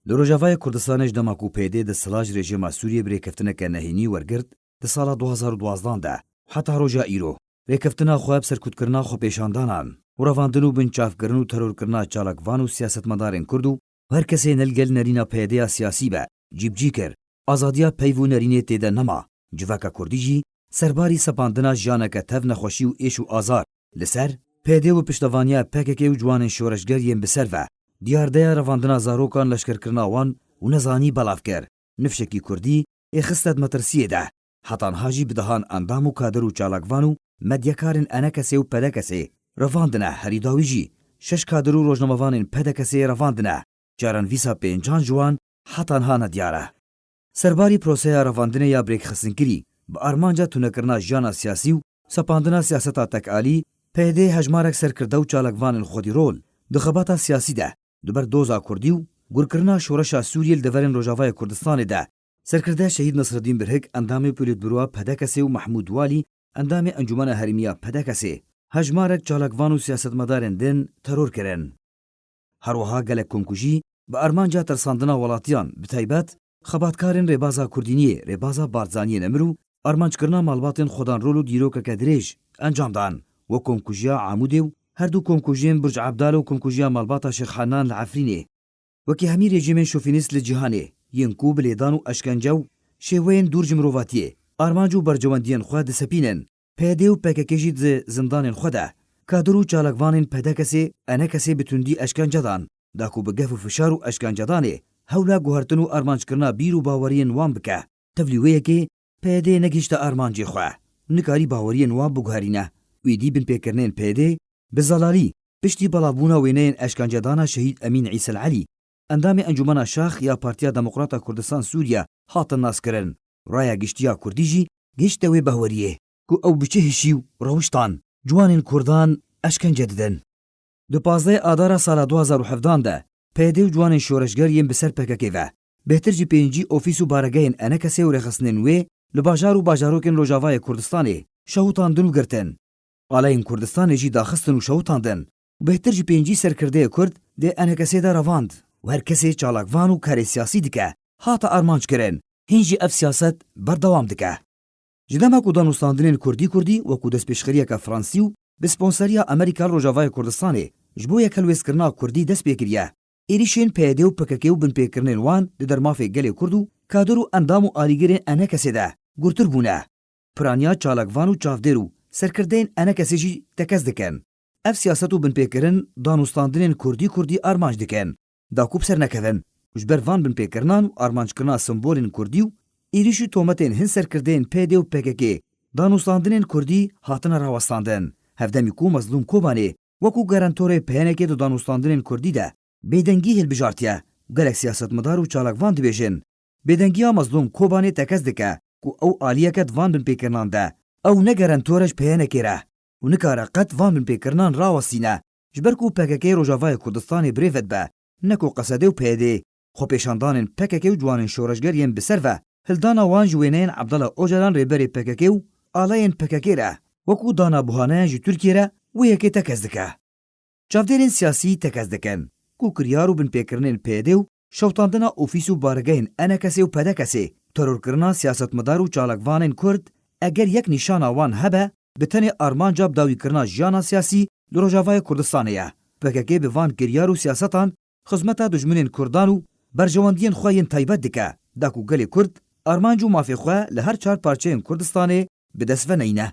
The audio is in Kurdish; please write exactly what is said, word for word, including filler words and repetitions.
Li Rojavayê Kurdistanê ji dema ku P Y D desthilat ji rejîma Sûriyê bi rêkeftineke nehênî wergirt, di sala du hazar û duwazdeh de û heta roja îro, rêkeftina xwe bi serkutkirina xwepêşandanan û revandin û binçavkirin û terorkirina çalakvan û siyasetmedarên Kurd û her kesê ne li gel nerîna P Y D ya siyasî be, cîbicî kir. Azadiya peyv û nerînê tê de nema. Civaka Kurdî jî serbarî sepandina jiyaneke tev nexweşî û êş û azar li ser P Y D û piştevaniya P K K û ciwanên şoreşger yên bi ser ve, diyardeya revandina zarokan leşkerkirina wan û nezanî belav kir. Nifşekî Kurdî ê xiste di metirsiyê de. Heta niha jî bi dehan endam û kadir û çalakvan û medyakarên E N K S ê û P D K S ê revandine, herî dawî jî şeş kadir û rojnamevanên P D K S ê revandine. Caranvîsa pêncan ji wan heta niha nediyar e. Serbarî proseya revandinê ya birêkxistinkirî bi armanca tunekirina jiyana siyasî û sepandina siyaseta tekalî, P Y D hejmarek serkirde û çalakvanên xwedî rol di xebata siyasî de, di ber doza Kurdî û gurkirina şoreşa Sûriyê li deverên Rojavayê Kurdistanê de, serkirde Şehîd Nesreddîn Birhik, endamê Polîtbûroya P D K S ê û Mehmûd Walî, endamê Encûmena Herêmî ya P D K S ê, hejmarek çalakvan û siyasetmedarên din teror kirin. Her wiha gelek komkujî bi armanca tersandina welatiyan, bi taybet xebatkarên rêbaza Kurdîniyê, rêbaza Barzaniyê Nemir û armanckirina malbatên xwedan rol û dîrokeke dirêj encam dan, wek komkujiya Amûdê û her du komkujiyên Burc Ebdal û komkujiya malbata Şêx Henan li Efrînê. Wekî hemî rejîmên şofînîst li cîhanê, yên ku bi lêdan û eşkence û şêweyên dûr ji mirovatiyê armanc û bercewendiyên xwe disepînin, P Y D û P K K jî di zindanên xwe de, kadir û çalakvanên P D K S ê, E N K S ê bi tundî eşkence dan, da ku bi gef û fişar û eşkencedanê hewla guhertin û armanckirina bîr û baweriyên wan bike. Tevlî wê yekê P Y D negihişte armancê xwe, nikarî baweriyên wan biguherîne. Êdî binpêkirinên P Y D bi zelalî, piştî belavbûna wêneyên eşkencedana Şehîd Emîn Îsel Elî, endamê Encûmena Şax ya Partiya Demokrata Kurdistan Sûriye, hatin naskirin. Raya giştî ya Kurdî jî gihişte wê behweriyê ku ew bi çi hişî û rewiştan ciwanên Kurdan eşkence didin. Di pazdehê Adara sala du hazar û hevdehan de P Y D û ciwanên şoreşger yên bi ser P K K ve, bêhtir ji pêncî ofîs û baregehên E N K S ê û rêxistinên wê li bajar û bajarokên Rojavayê Kurdistanê şewitandin û girtin. Alayên Kurdistanê jî daxistin û şewitandin û bêhtir ji pêncî serkirdeyê Kurd di E N K S ê de revand û her kesê çalakvan û karê siyasî dike, hate armanc kirin, hîn jî ev siyaset berdewam dike. Ji dema ku danûstandinên Kurdî Kurdî wekû destpêşxeriyeke Fransî û bi sponseriya Amerîka li Rojavayê Kurdistanê ji bo yekhelwêzkirina Kurdî dest pê kiriye, êrîşên P Y D û P K K û binpêkirinên wan li der mafê gelê Kurd û kadir û endam û alîgirên E N K S ê de gurtir bûne. Piraniya çalakvan û çavdêr û serkirdeyên E N K S ê jî tekez dikin. Ev siyaset û binpêkirin danûstandinên Kurdî Kurdî armanc dikin, da ku bi ser nekevin. Ji ber van binpêkirinan û armanckirina simbolên Kurdî û êrîş û tometên hin serkirdeyên P Y D û P K K, danûstandinên Kurdî hatine rawestandin. Hevdemî ku Mezlûm Kobanê wekû garantorê P Y N K di danûstandinên Kurdî de bêdengî hilbijartiye û gelek siyasetmedar û çalakvan dibêjin, bêdengiya Mezlûm Kobanê tekez dike ku ew aliyeke di van binpêkirinan de, ew ne garantor e ji P Y N K re û nikare qet van binpêkirinan rawestîne, ji ber ku P K K Rojavayê Kurdistanê birêve dibe, ne ku Qesedê û P Y D. Xwepêşandanên P K K û ciwanên şoreşger yên bi ser ve hildana wan ji wêneyên Abdullah Ocalan, rêberê P K K û alayên P K K re, wekû dana buhaneyan ji Tirkiyê re wê yekê tekez dike. Çavdêrên siyasî tekez dikin ku kiryar û binpêkirinên P Y D û şewitandina ofîs û baregehên E N K S ê û P D K S ê, terorkirina siyasetmedar û çalakvanên Kurd, eger yek nîşana wan hebe, bi tenê armanca bidawîkirina jiyana siyasî li Rojavayê Kurdistanê ye. P K K bi van kiryar û siyasetan xizmeta dijminên Kurdan û berjewendiyên xwe yên taybet dike, da ku gelê Kurd armanc û mafê xwe li her çar parçeyên Kurdistanê bi dest ve neyne.